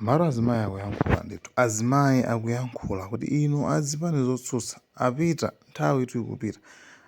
Komatu azimayi akuyankhula ndithu. Azimayi akuyankhula kuti inu azipani zotsutsa apita nthawi itu ikupita.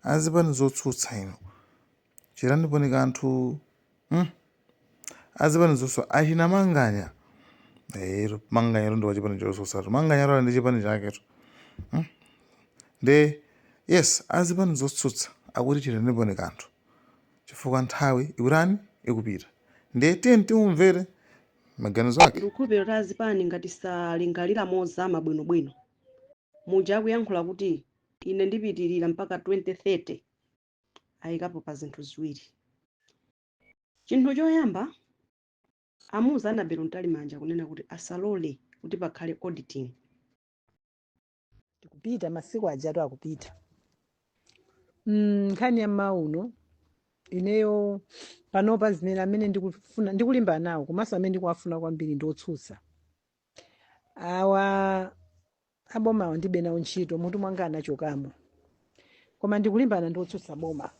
Azipani zotsutsa inu chitaniponi kanthu. Azipani zotsutsa achina Manganya. Eh, Manganya ndi wachipani chotsutsa. Manganya ali ndi chipani chaketu. Nde yes, azipani zotsutsa akuti chitaniponi kanthu. Chifukwa nthawi ikutani, ikupita. Ndiye tiye tiumvere maganizo ake. Ndikukhulupirira kuti azipani ngati salingalira mozama bwinobwino muja akuyankhula kuti ine ndipitirira mpaka 2030, ayikapo pa zinthu ziwiri. Chinthu choyamba, amuuza Annabel Mtalimanja kunena kuti asalole kuti pakhale auditing. Tikupita, masiku ajatu akupita. Nkhani ya mmawa uno, ineyo panopa zimene amene ndikufuna, ndikulimbana nawo komanso amene ndikuwafuna kwambiri ndi otsutsa awa. Abomawa ndibe nawo ntchito, mutu mwanga anachokamo, koma ndikulimbana ndi otsutsa boma.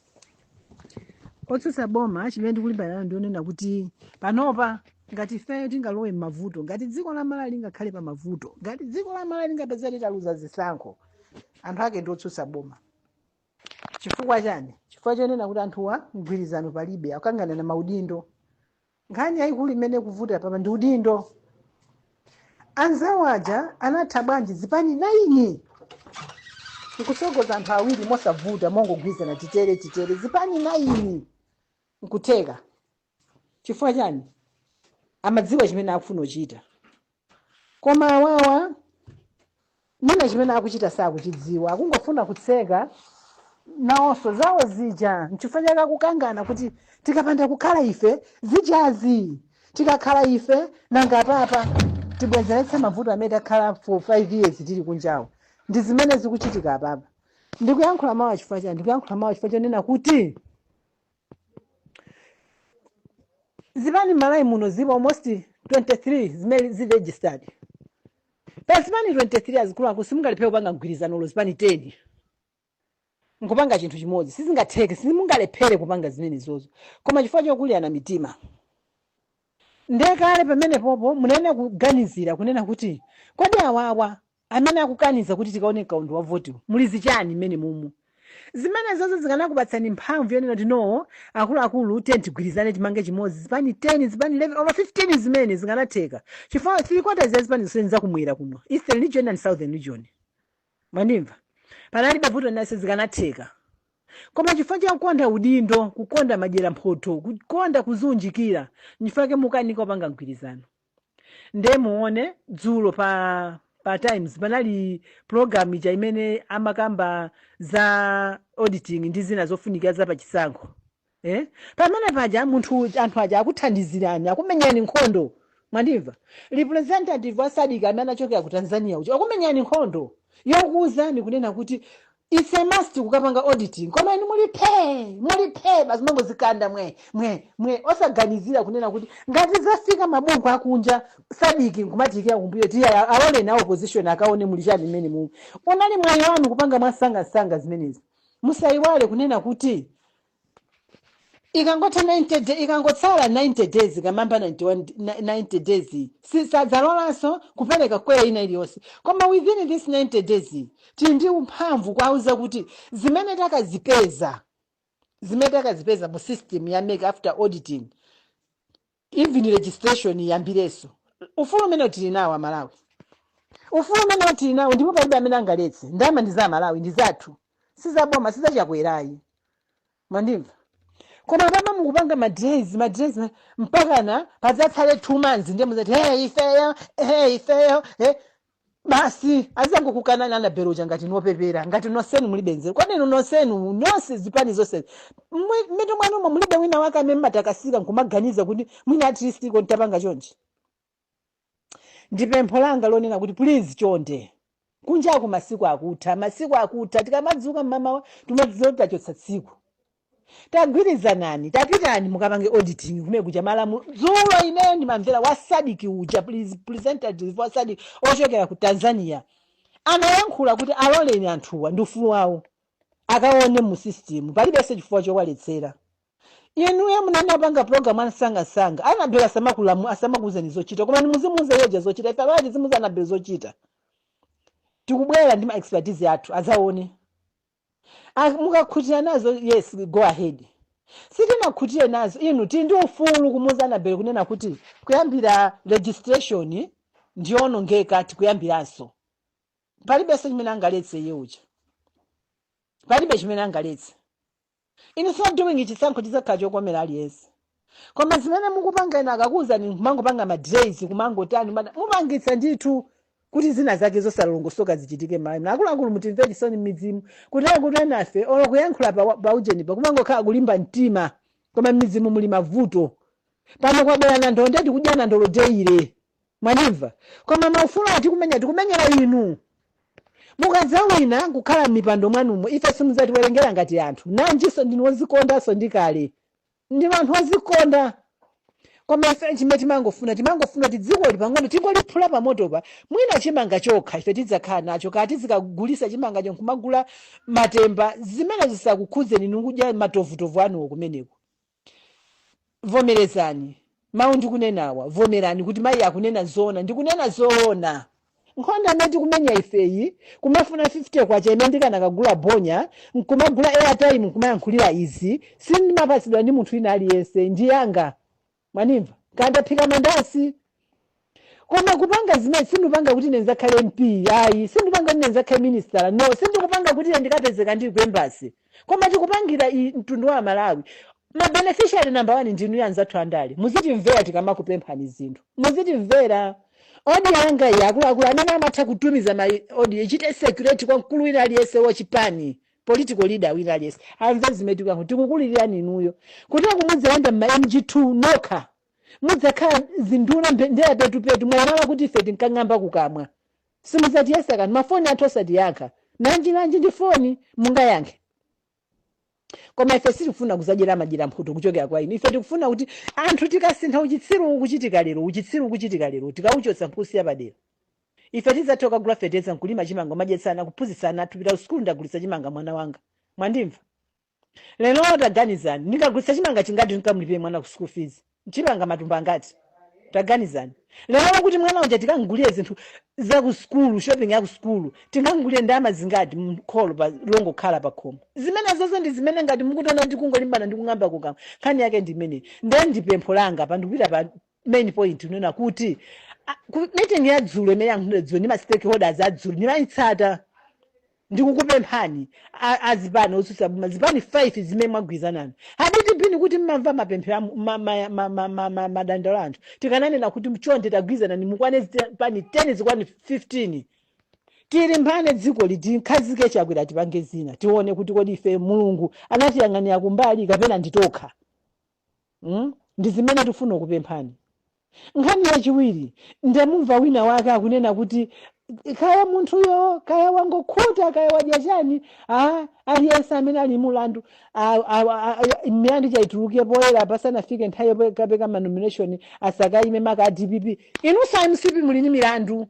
Otsutsa boma, chimene ndikulimbana nawo, ndionena kuti panopa ngati ifeyo tingalowe m'mavuto, ngati dziko la Malawi lingakhale pa mavuto, ngati dziko la Malawi lingapeze litaluza zisankho, anthu ake ndi otsutsa boma. Chifukwa chani? Chifukwa chonena kuti anthuwa mgwirizano palibe, akukangana na maudindo. Nkhani yayikulu imene kuvuta papa ndi udindo. Anzawo aja anatha bwanji zipani 9 nkusogoza anthu awiri mosavuta, mongogwirizana, titere titere, zipani 9 nkutheka? Chifukwa chani? Amadziwa chimene akufuna kuchita. Koma awawa mwina chimene akuchita sakuchidziwa, akungofuna kutseka nawonso zawo zija. Nchifukwa chake akukangana kuti tikapanda kukhala ife zijazi, tikakhala ife nanga papa tibwezeretse mavuto amene takhala for 5 years tili kunjawo. Ndi zimene zikuchitika apapa. Ndikuyankhula mawu chifukwa chani? Ndikuyankhula mawu chifukwa chonena kuti zipani m'Malawi muno zilipo almost 23 zimene zili registered. Pa zipani 23, azikuluakulu, simungalephere kupanga mgwirizano zipani 10 nkupanga chinthu chimodzi. Sizingatheke, simungalephere kupanga zimenezozo. Koma chifukwa chokulirana mitima, ndekale pamenepopo munene kuganizira kunena kuti kodi awawa amene akukaniza kuti tikaone kaundula wa voti, muli zichani mmene mumu? Zimene zonse zikanakupatsani mphamvu yonena kuti no, akuluakulu, tiye tigwirizane, timange chimodzi, zipani 10, zipani 11 over 15, zimene zikanatheka, chifukwa three quarters ya zipani zonse zakumwera kuno, Eastern Region and Southern Region. Mwandimva? Panalibe vuto nase, zikanatheka. Koma chifukwa cha kukonda udindo, kukonda madyera mphotho, kukonda kuzunjikira, nchifukwa mukanika kupanga mgwirizano. Nde muone dzulo pa Times panali program ija imene amakamba za auditing ndi zina zofunikira za pachisankho, eh? Pamene paja munthu, anthu aja akuthandizirani, akumenyani nkhondo. Mwandimva? Representative wa SADC amene anachokera ku Tanzania uja akumenyani nkhondo yokuwuzani kunena kuti it's a must kukapanga auditing, koma inu muli phe, muli phe basi, mangozikanda mwe mwe mwe, osaganizira kunena kuti ngati zafika mabungwe akunja, SADC, nkumatikira kumbuyo tiya aloleni a opposition akaone muli chani mmene mumu. Unali mwayi wanu kupanga mwasangasanga zimenezi. Musayiwale kunena kuti ikangotha 90 day, ikangotsala 90 days, kamamba 91, 90 days, sadzalolanso kupereka kwera ina iliyonse. Koma within this 90 days tili ndi mphamvu kuauza kuti zimene takazipeza mu system ya MEC after auditing, even registration iyambirenso. Ufulu umene tili nawo Amalawi, ufulu umene tili nawo, ndipo palibe amene angaletse. Ndalama ndi za Amalawi, ndi zathu, sizaboma, sizachakwerayi. Mwandimva? Koma pama mukupanga madelays, madelays, mpakana padzatsale 2 months, ndiye muzati, "Hey, ifeyo, hey, ifeyo, hey." Basi, azangokukanani Annabel uja ngati nopepera, ngati nonsenu mulibe nzeru. Kodi inu nonsenu, nonse zipani zonse, mmitu mwanumo mulibe wina wake amene mmatakasika nkumaganiza kuti mwina at least iko ntapanga chonchi? Ndi pempho langa lonena kuti please, chonde, kunjaku masiku akutha, masiku akutha. Tikamadzuka mmamawa timadziwa kuti tachotsa tsiku. Tagwirizanani, tapitani mukapange auditing kumene kuja malamulo. Dzulo ineyo ndimamvera wa SADC uja, please, representative wa SADC ochokera ku Tanzania, anayankhula kuti aloleni anthuwa, ndi ufulu wawo akaone mu system, palibenso chifukwa chowaletsera. Inuyo munanapanga program ansangasanga. Anabela asamakulamu, asamakuuzeni zochita, koma nimuzimuuza yeja zochita. Ife abale tizimuuza Anabela zochita. Tikubwera ndi ma expertise athu, adzaone. Ah, mukakhutira nazo, yes, go ahead. Sitinakhutire nazo, inu tili ndi ufulu kumuuza Anabel kunena kuti kuyambira registration ndiyonongeka, tikuyambiranso. Palibenso chimene angaletse iye uja, palibe chimene angaletse. Inu so doing chisankho chidzakhala chokomera aliyense, koma zimene mukupanga inu, akakuwuzani kumangopanga ma delays, kumangotani, mupangitsa ndithu kuti zina zake zosalongosoka zichitike. Mayi akuluakulu, mutimve chisoni m'midzimu kutaya kuti anafe olo kuyankhula pa ujenipa kumangokhala kulimba mtima, koma m'midzimu muli mavuto. Pano kwabwera nandolo, ndeti kudya nandolo daily, mwanimva? Koma maufulu atikumenya, tikumenyera inu. Mukadzawina kukhala m'mipando mwanumo, ife simudzatiwerengera ngati anthu. Nanjinso ndinu ozikondanso ndikale, ndinu anthu ozikonda, koma ife chimene timangofuna kuti dzikoli pang'ono tingoliphula pamotopa, mwina chimanga chokha ife tidzakhala nacho, kaya tizikagulisa chimangacho nkumagula matemba, zimene zisakukhudzeni inu kudya matovutovu anuwo kumeneko. Vomerezani mawu ndikunenawa, vomerani kuti mayi akunena zoona. Ndikunena zoona. Nkhondo amene tikumenya ifeyi, kumafuna 50 kwacha imene ndikanakagula bonya, nkumagula airtime, nkumayankhulira izi, sindimapatsidwa ndi munthu wina aliyense, ndiyanga, mwanimva? Kandaphika mandasi, koma kupanga zimene sindikupanga kuti ine ndizakhale MP, ayi. Sindikupanga kuti ine ndizakhale minister, no. Sindikupanga kuti ine ndikapezeka ndili ku embassy, koma tikupangira mtundu wa Malawi. Ma beneficiary number one ndinu anzathu andale. Muzitimvera tikamakupemphani zinthu, muzitimvera. Audio yanga iyi, akuluakulu amene amatha kutumiza ma audio, ichite circulate kwa mkulu wina aliyense wachipani, political leader wina aliyense, amve zimene tikuyankhula. Tikukulirani inuyo kuti kumudzalanda ma MG2 nokha, mudzakhala zinduna mbendera petupetu. Mwayiwala kuti ife tinkang'amba kukamwa? Simudzatiyesa kanthu, mafoni athu osatiyankha. Nanji nanji ndi foni mungayankhe, koma ife sitikufuna kuzadyera madyera mphuto kuchokera kwa inu. Ife tikufuna kuti anthu tikasintha uchitsiru ukuchitika lero, uchitsiru ukuchitika lero, tikauchotsa nkusiya padera, ife tidzatha kukagula fetereza nkulima chimanga, madyetsana, kuphunzitsana athu pita kusukulu. Ndagulitsa chimanga mwana wanga, mwandimva? Lero taganizani, ndingagulitsa chimanga chingati nkamulipire mwana ku school fees? Chimanga matumba angati? Taganizani lero kuti mwana uja tikamgulire zinthu za ku sukulu, shopping ya ku sukulu, tingamgulire ndalama zingati mkholo pa longokhala pa khomo? Zimene zonse ndi zimene ngati mukutona ndi kungolimbana ndi kung'amba kukamwa. Nkhani yake ndi imeneyi. Ndiye ndi pempho langa pa, ndikupita pa main point, kunena kuti ku meeting ya dzulo imene yankhulidwa dzulo ndi ma stakeholders a dzulo, ndimayitsata. Ndikukupemphani azipani otsutsa boma, zipani 5 zimene mwagwirizanani, haditi bini kuti mmamva mapemphero madandaulo anthu. Tikananena kuti mchonde tagwirizanani, mukwane zipani 10, zikwane 15, tilimbane dziko litikhazike Chakwera, tipange zina, tione kuti kodi ife Mulungu anatiyang'anira kumbali kapena nditokha? Ndi zimene tifuna kupemphani. Nkhani yachiwiri, ndamumva wina wake akunena kuti kaya munthuyo kaya wangokhuta, kaya wadya chani, aliyense amene ali mulandu, milandu chaituluke poyera pasanafike nthawi yopekapeka ma nomination, asakayime, maka a DPP. Inunso MCP muli ndi milandu,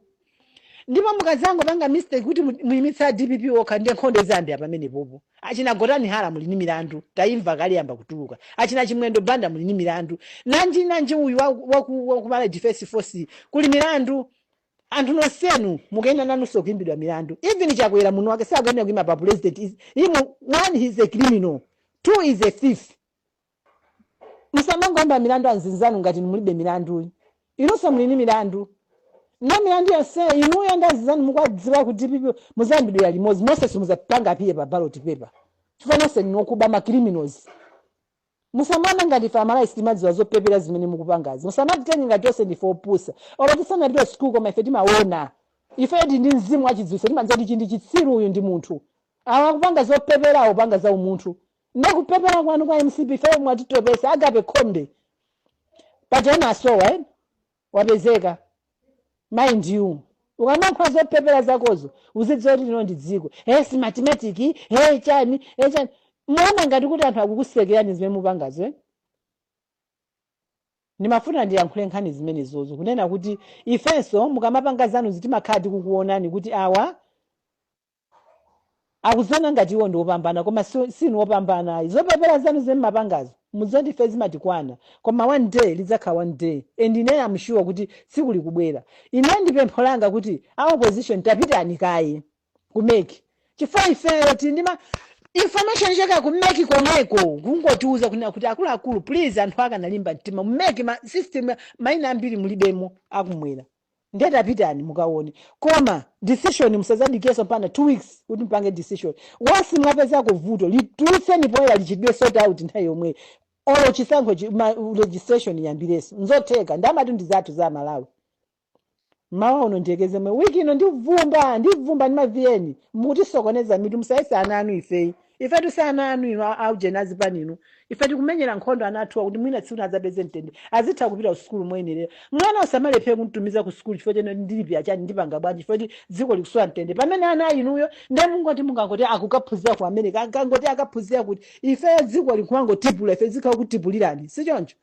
ndipo mukadzangopanga mistake kuti muyimitse a DPP okha, ndiye nkhondo izayambira pamenepopo. Achina Gotani Hara muli ndi milandu, tayimva kale yamba kutuluka. Achina Chimwendo Banda muli ndi milandu. Nanji nanji uyu waku Malawi Defense Force, kuli milandu. Anthu nonsenu mukuyenda nanunso kuimbidwa milandu. Even Chakwera muno wake sakuyenera kuima pa president. Him, one, he is a criminal, two, is a thief. Musamangoyimba milandu anzinzanu ngati mulibe milandu. Inunso muli ndi milandu, na milandu yonse inuyo ndi azinzanu mukwadziwa ku DPP muzayambidwira limodzi. Monse simuzapanga appear pa ballot paper chifukwa nonse ndinokuba, ma criminals. Musamana ngati ife Amalawi sitimadziwa zopepera zimene mukupangazi. Musamatitenge ngati onse ndife opusa olo tisanapite school, koma ife timaona. Ife ndi mzimu wachidziwitso, timadziwa kuti ichi ndi chitsiru, uyu ndi munthu, awa akupanga zopepera, awo panga za umunthu. Ndakupepera kwanu kwa MCP, ife mwatitopesa. Agape Khombe paja asowa, eh? Wapezeka, mind you, ukamankhula zopepera zakozo uzidziwa kuti lino ndi dziko. He, si mathematic, he chani, he chani. Muona ngati kuti anthu akukusekerani zimene mupangazo, eh? Ndimafuna ndiyankhule nkhani zimenezozo, kunena kuti ifenso mukamapanga zanu zitimakhala tikukuonani kuti awa akuziona ngati iwo ndi wopambana, koma sinu wopambana ayi. Zopepera zanu zimene mumapangazo. Mudziwe ife zimatikwana, koma one day lidzakhala one day, and ine am sure kuti tsiku likubwera. Ine ndi pempho langa kuti a opposition, tapitani kaye ku MEC, chifukwa ifeyo tili ndi ma information cheka ku MEC komweko, kungotiuza kunena kuti akuluakulu, please, anthu akanalimba mtima mu MEC ma system maina ambiri mulibemo akumwera, ndiye tapitani mukaone. Koma decision musazadikireso mpana 2 weeks kuti mpange decision. Once mwapezako vuto, litulutseni poyera, lichitidwe sort out nthawi yomwe olo chisankho registration iyambireso. Nzotheka, ndamati ndi zathu za Malawi. Mawa uno ndiyekeze mwe wiki ino, ndivumba, ndivumba ndi maviyeni. Mutisokoneza mitu, musayese ana anu ifeyi. Ife tisi ana anu inu aujeni azipani inu. Ife tikumenyera nkhondo ana athuwa kuti mwina tsiku adzapeze mtendere, azitha kupita ku sukulu moyenerera. Mwana usamalephera kumtumiza ku sukulu chifukwa chene ndilipira chani, ndipanga bwanji, chifukwa choti dziko likusowa mtendere, pamene ana inuyo nde mungoti mungangoti akukaphunzira ku America, akangoti akaphunzira kuti ifeyo dziko likumangotipula, ife zikhala kutipulirani, sichoncho?